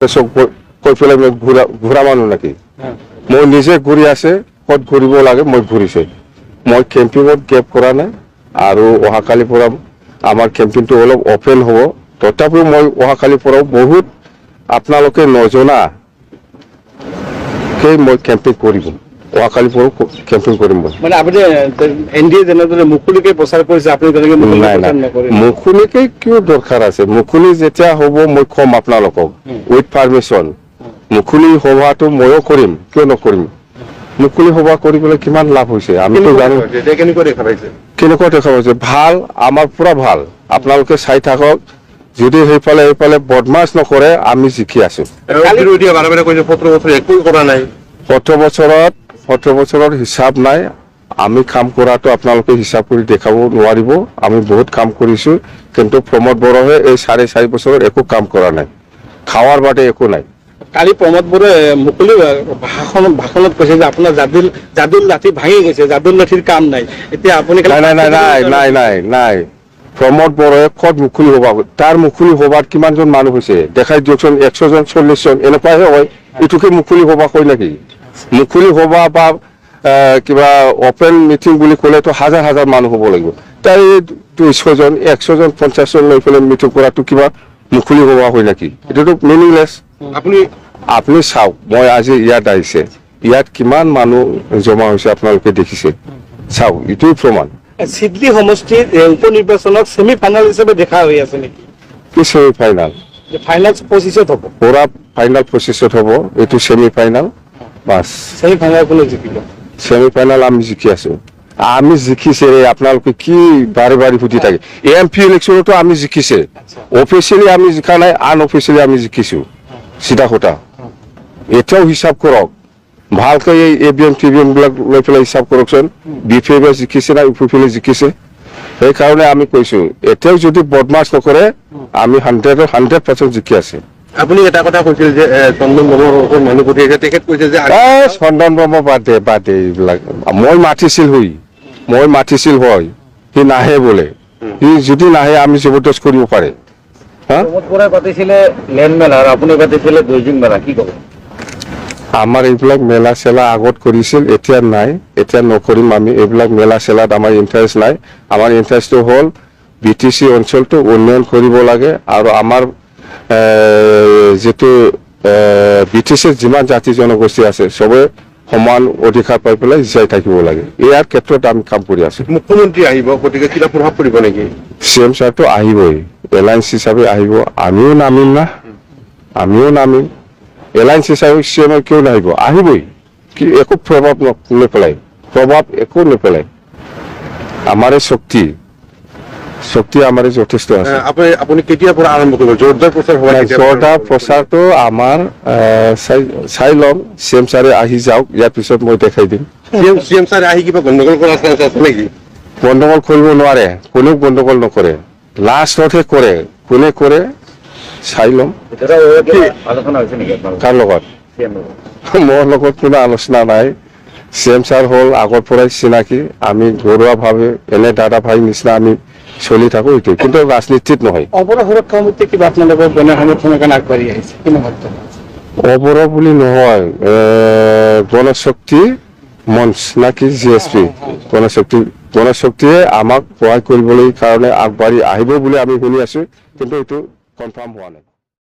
চব কৈ পেলাই মই ঘূৰা ঘূৰা মানুহ নেকি? মই নিজে ঘূৰি আছে। ক'ত ঘূৰিব লাগে মই ঘূৰিছে। মই কেম্পিঙত গেপ কৰা নাই আৰু অহাকালিৰ পৰা আমাৰ কেম্পিংটো অলপ অ'পেন হ'ব। তথাপিও মই অহাকালিৰ পৰাও বহুত আপোনালোকে নজনা সেই মই কেম্পিং কৰিম। অহাকালিৰ পৰাও কেম্পিং কৰিম মই। মানে আপুনি এনডিএ যেনেদৰে মুকলিকে প্ৰচাৰ কৰিছে, আপুনি তেনেকে মুকলিকে নাই। প্ৰচাৰ নাই। নকৰে? মুকলিকে কিয় দৰকাৰ আছে? মুকলি যেতিয়া হ'ব মই ক'ম আপোনালোকক উইথ পাৰ্মিশ্যন। মুকলি সভাটো ময়ো কৰিম, কিয় নকৰিম? মুকলি সভা কৰি পেলাই কিমান লাভ হৈছে আমিতো জানো। এতিয়া কেনেকুৱা দেখা পাইছে? কেনেকুৱা দেখা পাইছে? ভাল, আমাৰ পুৰা ভাল। আপোনালোকে চাই থাকক। যদি সেইফালে সেইফালে বদমাছ নকৰে, আমি জিকি আছো। বিৰোধীয়ে বাৰে বাৰে কৈছে 17 বছৰ একো কৰা নাই। 17 বছৰত, 17 বছৰৰ হিচাপ নাই। আমি কাম কৰাটো আপোনালোকে হিচাপ কৰি দেখাব নোৱাৰিব। আমি বহুত কাম কৰিছো। কিন্তু প্ৰমোদ বড়োহে এই 4.5 বছৰত একো কাম কৰা নাই, খাৱাৰ বাদে একো নাই। কালি প্ৰমোদ বড়োৱে মুকলি ভাষণত কৈছে যে আপোনাৰ যাদুৰ লাঠি ভাঙি গৈছে, যাদুৰ লাঠিৰ কাম নাই এতিয়া। আপুনি খালি নাই নাই নাই নাই নাই নাই নাই। প্ৰমোদ বড়োৱে ক'ত মুকলি সভা? তাৰ মুকলি সভাত কিমানজন মানুহ হৈছে দেখাই দিয়কচোন। 100 জন, 40 জন এনেকুৱাহে হয়। এইটোকে মুকলি সভা কয় নেকি? মুকলি সভা বা কিবা অপেন মিটিং বুলি ক'লেতো হাজাৰ হাজাৰ মানুহ হ'ব লাগিব। তাই 200 জন, 100 জন, 50 জন লৈ পেলাই মিটিং কৰাটো কিবা মুকলি সভা হয় নেকি? এইটোতো মিনিংলেছ। আপুনি আপুনি চাওক, মই আজি ইয়াত আহিছে, ইয়াত কিমান মানুহ জমা হৈছে আপোনালোকে দেখিছে। চাওক, এইটোৱেই প্ৰমাণ। চিডলি সমষ্টিৰ উপ নিৰ্বাচনক ছেমি ফাইনেল হিচাপে দেখা হৈ আছে নেকি? কি ছেমি ফাইনেল? ফাইনেল 25ত হ'ব। পুৰা ফাইনেল 25ত হ'ব। এইটো semi final bus. Semi final কোনে জিকিব? ছেমি ফাইনেল আমি জিকি আছো। আমি জিকিছে ৰে, আপোনালোকে কি বাৰে বাৰে সুধি থাকে? এম পি ইলেকশ্যনতো আমি জিকিছে। অফিচিয়েলি আমি জিকা নাই, আনঅফিচিয়েলি আমি জিকিছো। চিধা কথা। এতিয়াও হিচাপ কৰক ভালকৈ। এই A V M T V M বিলাক লৈ পেলাই হিচাপ কৰকচোন, বি পি এফ জিকিছে না ইউ পি পি এল জিকিছে? সেইকাৰণে আমি কৈছো, এতিয়াও যদি বদমাছ নকৰে, আমি 100% জিকি আছে। আপুনি এটা কথা কৈছিল যে চন্দন ব্ৰহ্মৰ ওচৰত মানুহ পঠিয়াইছে। তেখেত কৈছে যে এই চন্দন ব্ৰহ্ম বাদ দে, বাদ দে এইবিলাক। মই মাতিছিল সি, মই মাতিছিল হয়, সি নাহে বোলে। সি যদি নাহে আমি জবৰদস্ত কৰিব পাৰে, হা? প্ৰমোদ বৰাই পাতিছিলে লেণ্ড মেলা আৰু আপুনি পাতিছিলে দৈজিং মেলা, কি ক'ব? আমাৰ এইবিলাক মেলা চেলা আগত কৰিছিল, এতিয়া নাই। এতিয়া নকৰিম আমি এইবিলাক মেলা চেলাত। আমাৰ ইণ্টাৰেষ্ট নাই। আমাৰ ইণ্টাৰেষ্টটো হ'ল বিটিচি অঞ্চলটো উন্নয়ন কৰিব লাগে আৰু আমাৰ যিটো বিটিচিৰ যিমান জাতি জনগোষ্ঠী আছে, চবে সমান অধিকাৰ পাই পেলাই জীয়াই থাকিব লাগে। ইয়াৰ ক্ষেত্ৰত আমি কাম কৰি আছো। মুখ্যমন্ত্ৰী আহিব, গতিকে কিবা প্ৰভাৱ পৰিব নেকি? চি এম ছাৰটো আহিবই, এলায়েন্স হিচাপে আহিব। আমিও নামিম না, আমিও নামিম। এলায়েন্স হিচাপে চি এম কিয় নাহিব? আহিবই। কি একো প্ৰভাৱ নেপেলায়, প্ৰভাৱ একো নেপেলায়। আমাৰে শক্তি শক্তি আমাৰে যথেষ্ট আছে। আপুনি কেতিয়াৰ পৰা আৰম্ভ কৰিব জোৰদাৰ প্ৰচাৰ হোৱা? কেতিয়াৰ পৰা জোৰদাৰ আৰম্ভ কৰিব? প্ৰচাৰটো আমাৰ চাই ল'ম। চি এম ছাৰে আহি যাওক, ইয়াৰ পিছত মই দেখাই দিম। চি এম ছাৰে আহি কিবা গণ্ডগোল কৰাৰ চান্স আছে নেকি? গণ্ডগোল কৰিব নোৱাৰে। কোনেও গণ্ডগোল নকৰে, লাষ্টতহে কৰে। কোনে কৰে চাই ল'ম। আলোচনা হৈছে নেকি আপোনালোকৰ? কাৰ লগত? চি এম লগত। মোৰ লগত কোনো আলোচনা নাই। চি এম ছাৰ হ'ল আগৰ পৰাই চিনাকি। আমি ঘৰুৱাভাৱে এনে দাদা ভাই নিচিনা আমি চলি থাকোঁ, এইটো কিন্তু ৰাজনীতিত নহয়। অবড়ো সুৰক্ষা সমিতি কিবা আপোনালোকৰ গণ সমৰ্থনৰ কাৰণে আগবাঢ়ি আহিছে, কিমান সত্য? অবড়ো বুলি নহয়, গণশক্তি মঞ্চ না কি, জিএছপি, গণশক্তি। গণশক্তিয়ে আমাক সহায় কৰিবলৈ কাৰণে আগবাঢ়ি আহিব বুলি আমি শুনি আছো, কিন্তু এইটো কনফাৰ্ম হোৱা নাই।